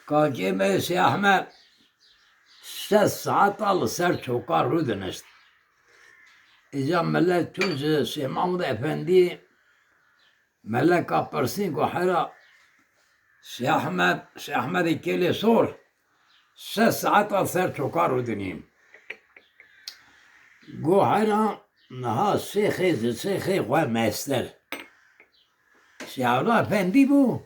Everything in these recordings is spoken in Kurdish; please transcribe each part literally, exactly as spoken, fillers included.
Kakê me Sê Ehmed şeş saeta li ser çoka rûdinişt. Îca milet çû ji Sê Mahmûd Efendî meleka pirsîn ku hera Sê Ehmed, Sê Ehmedê Kêlê Sor şeş saeta li ser çoka rûdinî. Got hera niha şêxê ji şêxê xwe mestir. Sê Evla Efendî bû.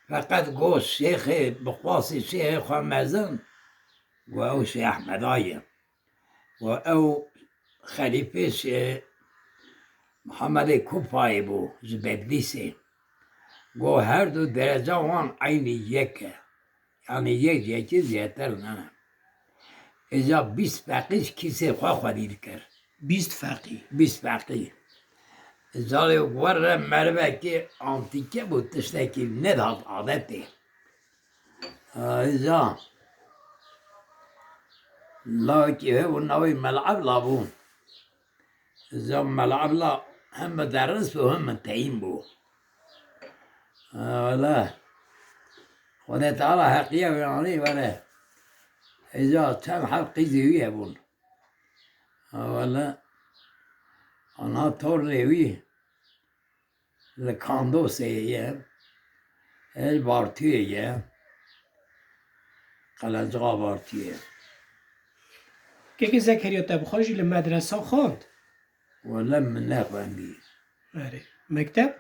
Feqet got şêxê bi qasî şêxê xwe mezin, got ew Şêx Ehmeda ye. Got ew xelîfê Şêx Mihemedê Kupayê bû ji Bedlîsê. Got her du dereca wan eynî yek e. Yanî yek ji yekê zêdetir nene. Îca bîst feqî ji kîsê xwe xwedî dikir. Bîst feqî. Bîst feqî. Îca lê were merivekî antîke bû, tiştekî nedihat adetê. Îca lawekî hebû navê Mela Evla bû. Îca Mela Evla hem muderris bû hem muteyîn bû. Ha, wele. Xwedê Teala heqiya wê anî were. Îca çend heb qîzê wî hebûn. Ha, wele. Ana tornê wî li Kandosê ye. El Bartuyê ye. Qelenciqa Bartuyê. Kekê Zekeriya, te bi xwe jî li medresa xwend? Wele min nexwendî. Erê. Mekteb?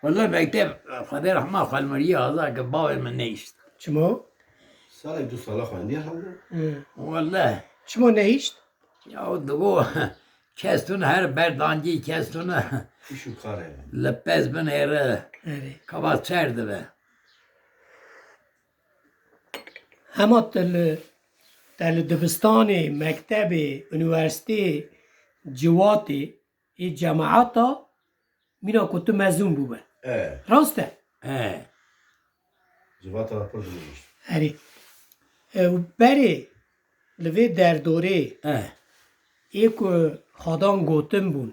Wele mekteb, Xwedê rehma xwe li miriyê aza ke bavê min nehişt. Çima? Salek du sala xwendiye hebû. Hı. Wele. Çima nehişt? Ya o digo kes tune her berdancî kes tune. Îş û karê. Li pez binêre. Erê. Kava çer dibe. Hema te li, te li dibistanê, mektebê, unîversîteyê, civatê, ê cemaeta mîna ku tu mezûn bûbe. E. Rast e? E. Civata pir dimîşt. Erê. E, û berê li vê derdorê E. ê ku xadan gotin bûn,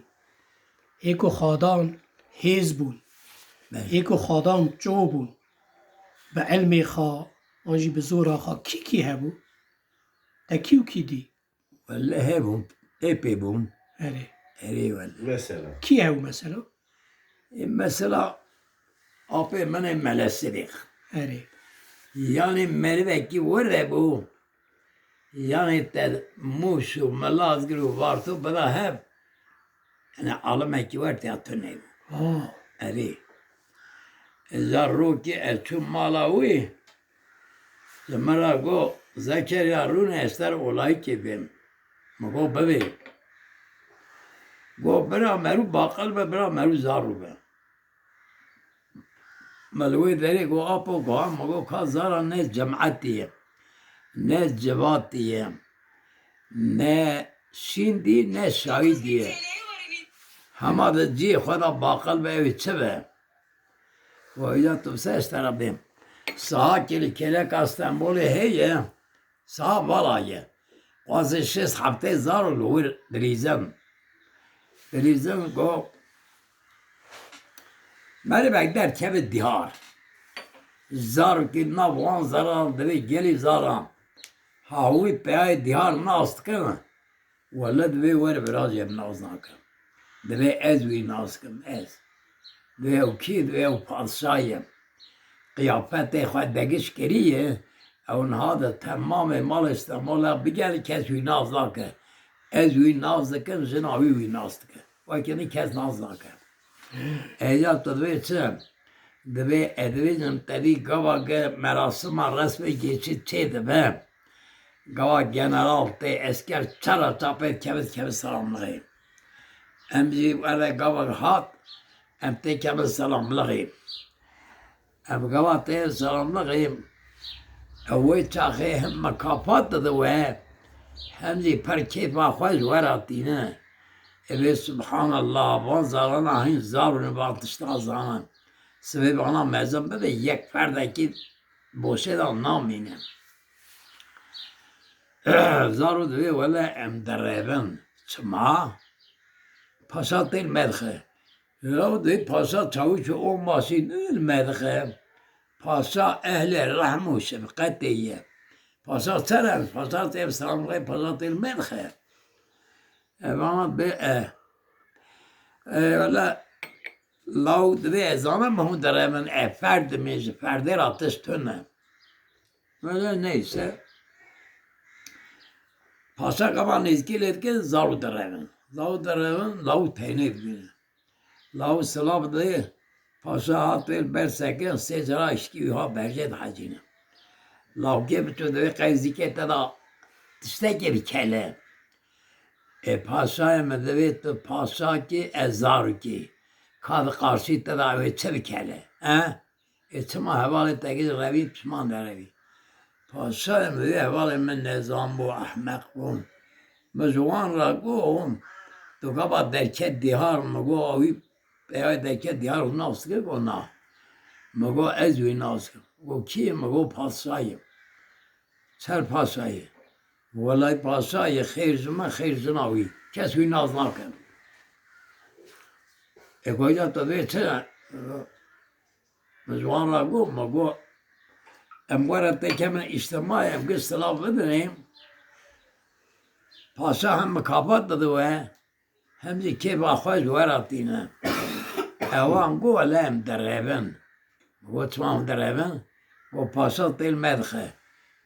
ê ku xadan hêz bûn, Belê. ê ku xadan ço bûn, bi ilmê xwe an jî bi zora xwe kî kî hebû? Te kî û kî dî? Wele hebûn, êpê bûn. Erê. Erê wele. Mesela. Kî hebû mesela? E, mesela apê min ê Mele Sidîq. Erê. Yanî merivekî were bû. Yanî te Mûş û Milazgir û Varto bira hev. Yanî alimekî wer tê ya tune bû. Ha. Erê. Îca rokê ez çûm mala wî. Ji min re got, Zekeriya, rûne ez te re olayîkê bêm. Min got, bibê. Got, bira merû baqil be, bira merû zarû be. Min li wê derê got, apo, got, ha, min got, ka zara ne cemaetî ye, ne civatî ye, ne şîndî, ne şahîdî ye. Hema di cihê xwe de baqil be, ew ê çi be? Wa îca tu ser ji te re bêm. Sahakê li kêleka Stenbolê heye, saha vala ye. Qasê şêst heftê zaro li wir dilîzin. Dilîzin got, merivek derkeve dihar. Zarokî nav wan zaran divê gelî zaran. Ha wî peyayê dihar nas dikin. Wele divê were virajê em nas nakim. Divê ez wî nas kim, ez. Divê ew kî, divê ew padşah ye. Qiyafetê xwe degiş kiriye, ew niha di temamê malê Stenbolê bigel kes wî nas nake. Ez wî nas dikim, jina wî wî nas dike. Wekî min kes nas nake. Êca tu divê çi? Divê ez dibêjim te dî gava ge merasima resmê geçî çê dibe. Gava general tê esker çara çapê kevit kevit selamlixê. Em jî were gava hat, em tê kevit selamlixê. Em gava tê selamlixê, ew wê çaxê hem mekafat dide we, hem jî per kêfa xwe ji we re tîne. Ê bê subhanallah, van zarana hîn zarûne van tişta zanin. Sibê vana mezin bibe, yek ferdekî boşê de namîne. Zaro divê wele em derevin. Çima? Paşa tê li me dixe. Law divê paşa çawîşê onbaşî li me dixe. Paşa ehlê rehm û şefqetê ye. Paşa çer e? Paşa tê selam xwe, paşa tê li me dixe. Ev ama bê e. E, wele law divê ez zanim hûn direvin, e, ferd dimê ji ferdê ra tişt tune. Wele neyse. Paşa gava nêzîkî lê dike, zaw direvin. Zaw direvin, law teynê dibîne. Law silav dê, paşa hat pê li ber sekin, sê cara şikî wî ha berjê dihecîne. Lawkê biçû divê qey zîkê te da tiştekê bikele. Ê paşayê min divê tu paşakî ez zarokî. Ka di qarşî te da wê çi bikele? E? Ê çima hevalê te kir revî, çima nerevî? Paşayê min vê hevalê min nezan bû, ehmeq bû. Min ji wan re got, tu gava derket dîhar, min got, wî peyayê derket dîhar û nas kir, got na. Min got, ez wî nas kim. Got, kî ye? Min got, paşayê. Çer paşayê? Welay paşayê, xêr ji me, xêr jina wî. Kes wî nas nake. Ê, goja te vê çi? Min ji wan re got, min got, em were te kemin îctimayê, em giş silav bidinê. Paşa hem mikafat dide we, hem jî kêfa xwe ji we re tîne. Ewan got, wele em direvin. Min got, çima hûn direvin? Got, paşa tê li me dixe.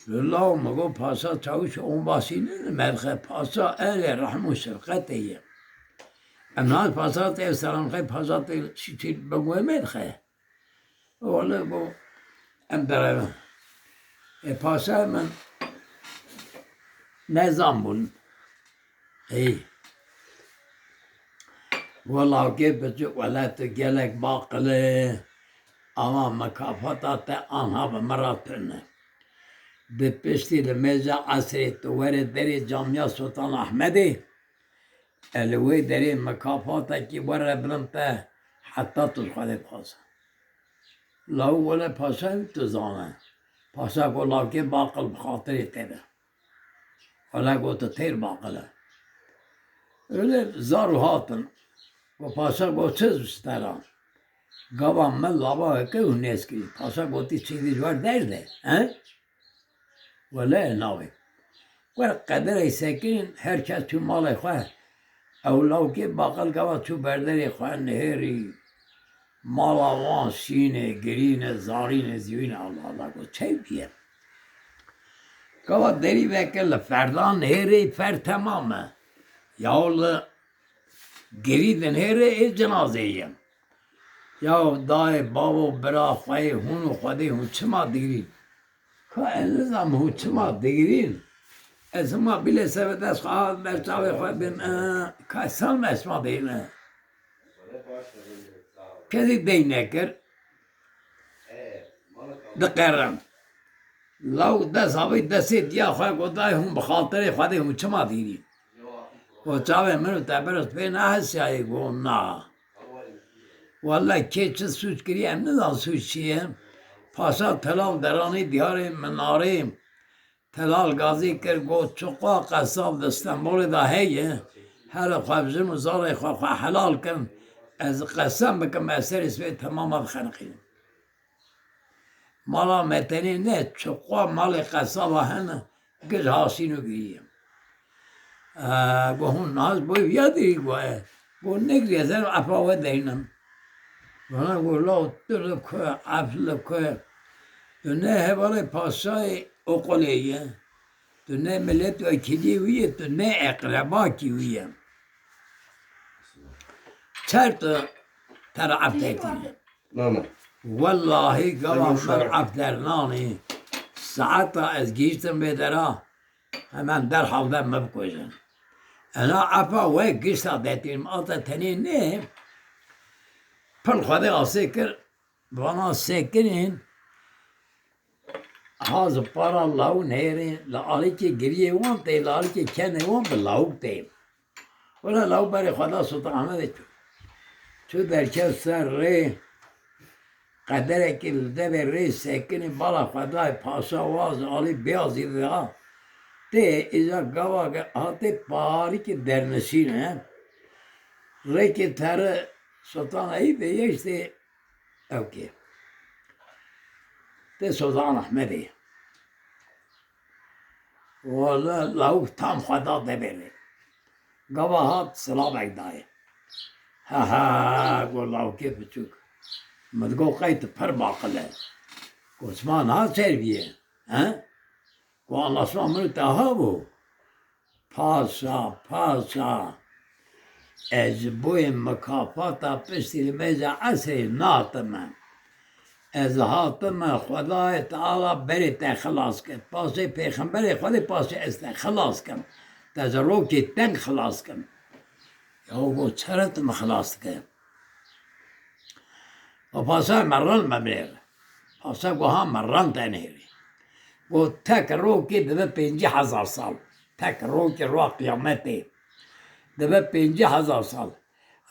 Li law min got, paşa çawîş onbaşî ne li me dixe. Paşa ehlê rehm û şefqetê ye. Em niha paşa tê selam xwe, paşa tê şîtî bi guhê me dixe. Wele got, em derevin. Ê paşa min nezan bûn. Ey. Wela kê biçûk, wele tu gelek baqil î. Ama mikafata te anha bi min re tune. Di piştî li mêja esrê tu were derê camiya Sultan Ahmedê. E, li wê derê mikafatekî were bidim te, heta tu ji Xwedê bixwaze. Law wele paşa tu zane. Paşa got, lawkê baqil bi xatirê te be. Wele got, tu têr baqil e. Öyle zar û hatin. Got, paşa got, çi ji te re? Gava min lava weke û nêz kirî. Paşa gotî, çî dî ji wer derde, he? Wele navê. Wer qederê sekinîn, her kes çû malê xwe. Ew lawkê baqil gava çû berderê xwe nihêrî. Mala wan şîne, girîne, zarîne, zîwîne, Allah Allah, got, çew bîye. Gava derî veke li ferdan nihêrê, fer temam e. Ya li girî dinihêrê ê cinazê ye. Ya dayê, bavo, bira, xweyê, hûn û Xwedê hûn çima digirîn? Ka ez nizanim hûn çima digirîn. Ez hima bîle seve dest xwe hat ber çavê xwe bim, e, ka san me çima digirîn, e. Kesî dey nekir. Diqerin. Law dest avê destê diya xwe got, dayê, hûn bi xatirê Xwedê hûn çima digirîn? Got, çavê min û te birast pê nehesiyayê? Got, na. Wele kê çi sûc kiriye, em nizan sûc çi ye. Paşa telal deranê diyarê minarê telal gazî kir, got, çiqa qesab di Stenbolê de heye, here xwe bi jin û zarê xwe xwe helal kin, ez qesem bikim, ez serê sibê temama dixeniqînim. Mala me tenê ne, çiqa malê qesaba hene, giş haşîn û giriye. E, got, hûn niha ji bo viya dirî, got, e, got, negiriye, ez ê efa we deynim. Vana got, law tu li ku, ef li ku? Tu ne hevalê paşayê oqolê ye, tu ne milet wekîlî wî ye, tu ne eqrebakî wî ye. Çer tu te re ef dertîne? Mama. Wellahî gava min ef dernanî. Saeta ez gihîştim vê dera, hemen derhal de min bikujin. Ena efa we gişta detînim, ata tenê ne. Pil Xwedê asê kir, vana sekinîn, ha ji para law nêrîn, li alîkê giriyê wan tê, li alîkê kenê wan bi lawik tê. Wela law berê xwe da Sultan Ahmedê çû. Çû derket ser rê, qederekî li devê rê sekinî, bala xwe dayê paşa wa ji alî Beyazîdê de tê, îja gava ge-, hatê parîkê dernişîn e. Rêkê tere Sultan Eyûbê yê îştê ew kê. tê Sultan Ehmedê. Wele lawik tam xwe da devê rê. Gava hat silavek dayê. Ha ha, got lawikê piçûk. Min digot qey tu pir baqil e. Got sima niha çêr bîye. He? Got anlaşma min û te aha bû. Paşa, paşa, ez ji bo yê mikafata piştî li vêja esrê nehatime. Ez hatime Xwedayê Teala berê te xilas ke. Paşê pêxemberê Xwedê paşê ez te xilas kim. Te ji rokê teng xilas kim. Ya got çere tu min xilas dike? Û paşa me ran me binêre. Paşa got ha me ran te nêrî. Got tek rokê dibe pêncî hezar sal. Tek rokê roa qiyametê. Dibe pêncî hezar sal.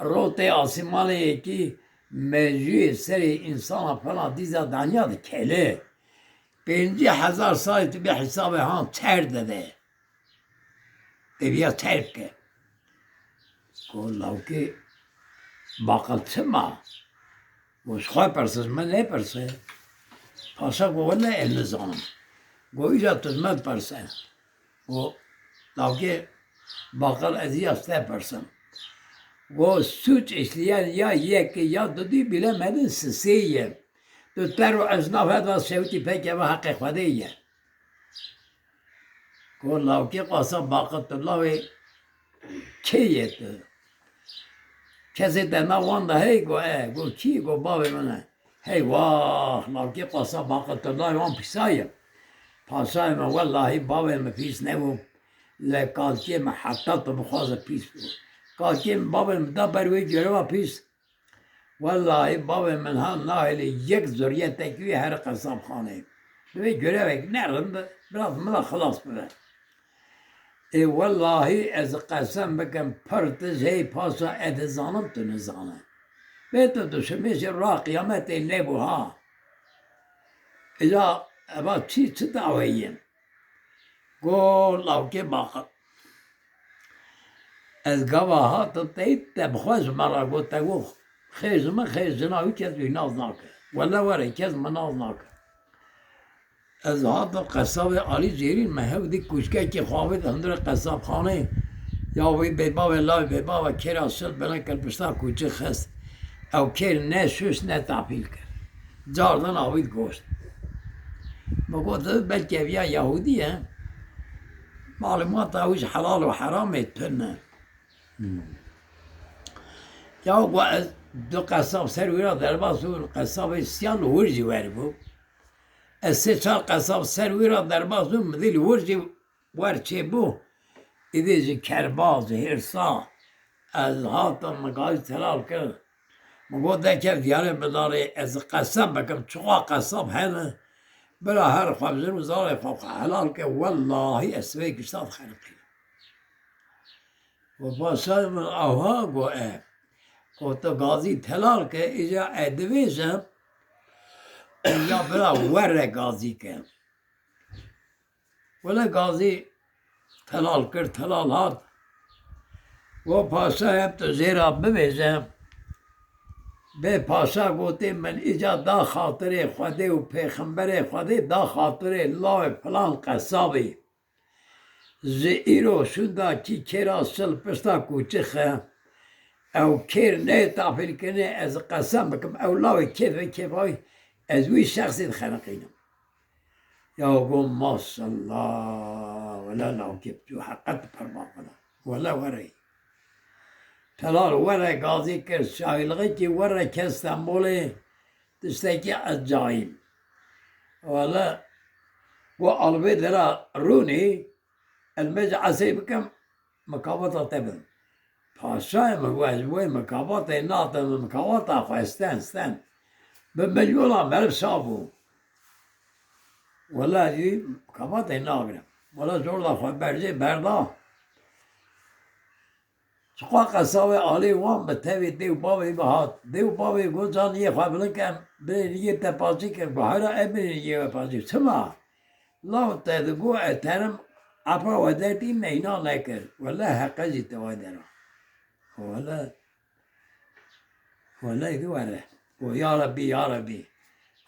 Rotê asîmanê yekî mejûyê serê însana fena dîza danya dikele. Pêncî hezar salê tu bê hesabê han çer dide. Ev ya terk e. Got lawkê baqil çima? Got ji xwe perse, ji me nêperse. Paşa got wele ez nizanim. Got îca tu ji me diperse. Got lawkê baqil ez ya ji te persim. Got sûc îşliyen ya yekê ya dudî bile medin sisê ye. Tu ter û ez navhe da şewtî pekeve heqê Xwedê ye. Got lawkê qasa baqil tu lawê kê yê tu? Kesê te nav wan de hey? Got e. Got kî? Got bavê min e. Hey wah, lawkê qasa baqil tu lawê wan pîsa ye. Paşayê min wellahî bavê min pîs nebû. Lê kalkê min heta tu bixwaze pîs bû. Kalkê min bavê min da ber wê cereva pîs. Wellahî bavê min ha nahêlê yek zuryetekî wî her qesabxanê. Divê görevek ne rind, biraz min re xilas bibe. Ê wellahî ez qesem bikim pir tij hey paşa ez dizanim tu nizane. Bê tu duşimê jî roha qiyametê lê bû ha. Îca eva çî çi daweyî ye? Got lawkê baqil. Ez gava hatim teyî te bi xwe ji me re got, te got xêr ji min, xêr jina wî kes wî nas nake. Wele were kes min nas nake. Ez hatim qesabê alî jêrîn me hew dî kûçkekê xwe avêt hundirê qesabxanê. Ya wî bêbavê layê bêbava kêra şil bine kir pişta kûçik xist. Ew kêr ne şûşt ne tapîl kir. Cardin avît goşt. Min got, belkî ev ya Yahûdî ye. Malûmata wî ji helal û heramê tune. Hmm. Ya got, ez du qesab ser wî re derbas bûn, qesabê siya li wir jî weribû. Ez sê çar qesab ser wî re derbas bûm, min dî li wir jî wer çêbû. Îdî ji kerba, ji hêrsa ez hatim, min gazî telal kir. Min got, de kev diyarê min darê, ez qesab bikim, çiqa qesab hene, bila her xwe bi jin û zarê xwe xwe helal ke, wellahî ez sibê gişta dixeniqînim. Û paşayê min aha got, e, got tu gazî telal ke, îca ez divêjim, ya bila were gazî ke. Wele gazî telal kir, telal hat. Got paşa, hep tu jê re bibêje. Bê paşa gotê, min îca da xatirê Xwedê û pêxemberê Xwedê, da xatirê lawê filan qesabî. Ji îro şûnda kî kêra şil pişta kûçixe, ew kêr neyê tapîlkirinê, ez qesem bikim, ew lawê kêfê kêfa wî, ez wî şexsî dixeniqînim. Ya got, maşallah, wele lawkê tu heqet pir baqil e. Wele were. Telal were gazî kir, şahîlixekî were ke Stenbolê tiştekî ecayîb. Wele got, alvê dera rûnî, ez mê ji esê bikim, mikavata te bidim. Paşayê min got, ez ji bo wê mikavatê nadim, min mikavata xwe sten, sten. Bi milyonan meriv şa bû. Wele ez wî mikavatê nagirim. Wele zor da xwe berjê berda. Çiqa qesabê alî wan bi tevî dê û bavê bi hat. Dê û bavê got, can yê xwe bilind ke, em binê yê te pazî ke. Got, hera em binê yê we pazî. Çima? Law te digot, ez terim, epa we dertî meyna nekir. Wele heqe jî te we dera. Wele, wele di were. Got, ya Rebbî, ya Rebbî.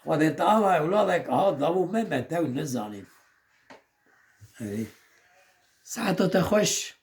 Xwedê te ava ewladek aha dabû me, me tew nizanîn. Ey. Saeta te xweş.